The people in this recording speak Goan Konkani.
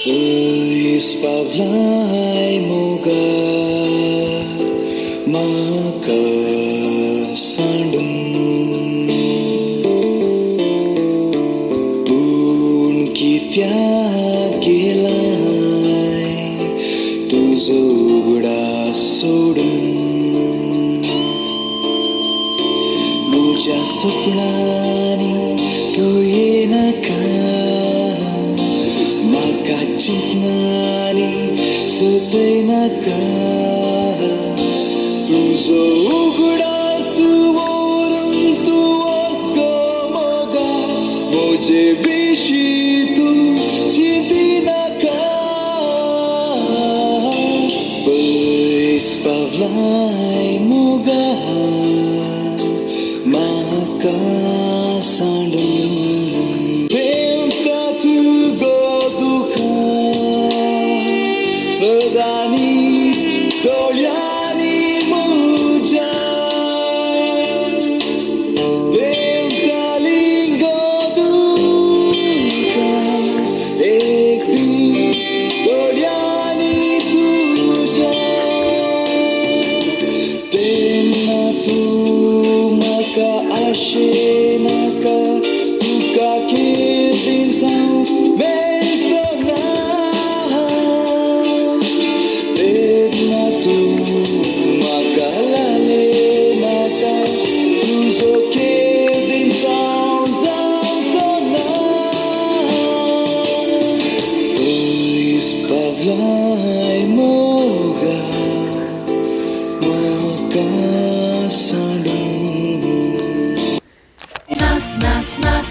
पयस पावलाय मोगा म्हाका सांडून, पूण कित्याक गेलाय तुजो उगडास सोडून? म्हज्या सपनांनी तूं येनाका, म्हाका चिंतनानी सतयनाका. तुजो उगडास व्हरून तूं वच गो मोगा, म्हजे विशीं तूं चिंतिनाका. पयस पावलाय मोगा म्हाका सांडून. देंवता तुगो दुकां सदांनी दोळ्यांनी म्हज्या, देंवताली गो दुकां एक दीस दोळ्यांनी तुज्या. तेन्ना तूं म्हाका आशेनाका, तुका केदीस हांव मेळचो ना. तेन्ना तूं म्हाका लालेनाका, तुजो केदीस हांव जावचो ना. पयस पावलाय मोगा म्हाका सांडून. Нас, нас, нас.